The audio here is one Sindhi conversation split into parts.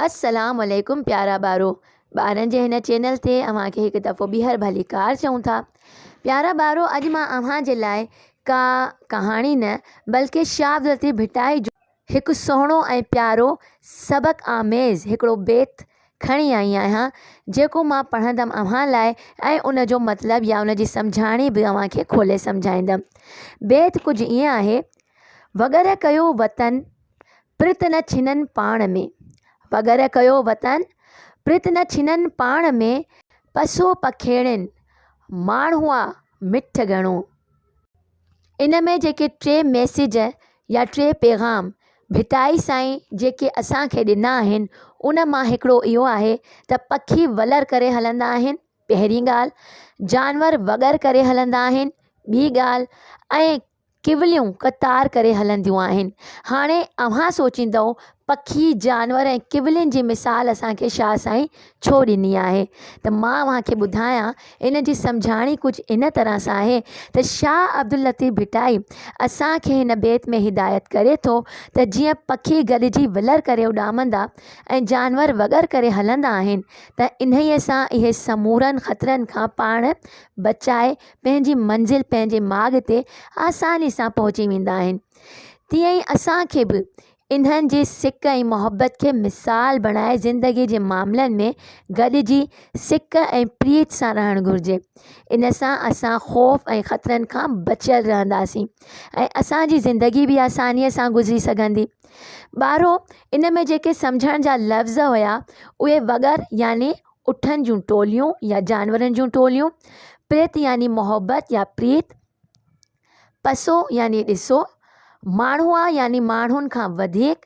السلام عليڪم پيارا ٻارو ٻارن جي هن چينل تي اوهان کي هڪ دفعو ٻيهر ڀليڪار چئون ٿا پيارا ٻارو اڄ مان اوهان جي لاء ڪا ڪهاڻي نه بلڪه شاهه عبداللطيف ڀٽائي جو هڪ سهڻو ۽ پيارو سبق آميز هڪڙو بيت کڻي آئي آهيان جيڪو مان پڙهندم اوهان لاء ۽ ان جو مطلب يا ان جي سمجهاڻي به اوهان کي کولي سمجهائيندم بيت ڪجهه ائين آهي وڳر ڪيو وطن پرت نه ڇنن پاڻ ۾. وڳر ڪيو وطن، پرت نه ڇنن پاڻ ۾، پسو پکيڙين، ماڻهئا مٺ گهڻو. ان ۾ جيڪي ٽي ميسيج يا ٽي پيغام ڀٽائي سائين جيڪي اسان کي ڏنا آهن، ان مان هڪڙو اهو آهي ته پکي ولر ڪري هلندا آهن، پهرين ڳالهه، جانور وڳر ڪري هلندا آهن، ٻي ڳالهه، ۽ ڪوليون قطار ڪري هلنديون آهن. هاڻي اوهان سوچيندؤ پکي، جانور ۽ ڪولين جي مثال اسان کي شاهه سائين ڇو ڏني آهي ته مان اوهان کي ٻڌايان ان جي سمجهاڻي ڪجهه ان طرح سان آهي ته شاهه عبداللطيف ڀٽائي اسان کي هن بيت ۾ هدايت ڪري ٿو ته جيئن پکي گڏجي ولر ڪري اڏامندا ۽ جانور وڳر ڪري هلندا آهن ته انهيء سان اهي سمورن خطرن کان پاڻ بچائي پنهنجي منزل پنهنجي ماڳ تي آساني سان پهچي ويندا آهن تيئن ئي اسان کي به انهن جي سڪ ۽ محبت کي مثال بڻائي زندگي جي معاملن ۾ گڏجي سڪ ۽ پريت سان رهڻ گهرجي ان سان اسان خوف ۽ خطرن کان بچيل رهنداسين ۽ اسان جي زندگي به آساني سان گذري سگهندي ٻارو ان ۾ جيڪي سمجهڻ جا لفظ هيا اهي وڳر يعني اٺن جون ٽوليون يا جانورن جون ٽوليون، پريت يعني محبت يا پريت، پسو يعني ڏسو، ماڻهئا يعني ماڻهن کان وڌيڪ،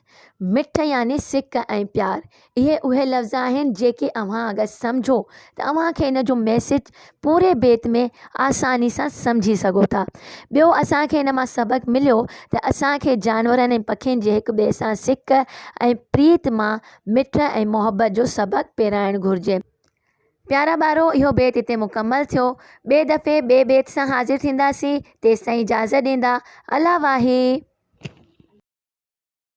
مٺ يعني سڪ ۽ پيار. اهي اهي لفظ آهن جيڪي اوهان اگر سمجهو ته اوهان کي ان جو ميسيج پوري بيت ۾ آساني سان سمجهي سگهو ٿا. ٻيو اسان کي ان مان سبق مليو ته اسان کي جانورن ۽ پکين جي هڪ ٻئي سان سڪ ۽ پريت مان مٺ ۽ محبت جو سبق پيرائڻ گهرجي. پيارا ٻارو اهو بيت هتي مڪمل ٿيو. ٻئي دفعي ٻئي بيت سان حاضر ٿينداسين تيستائين اجازت ڏيندا. الله واهي.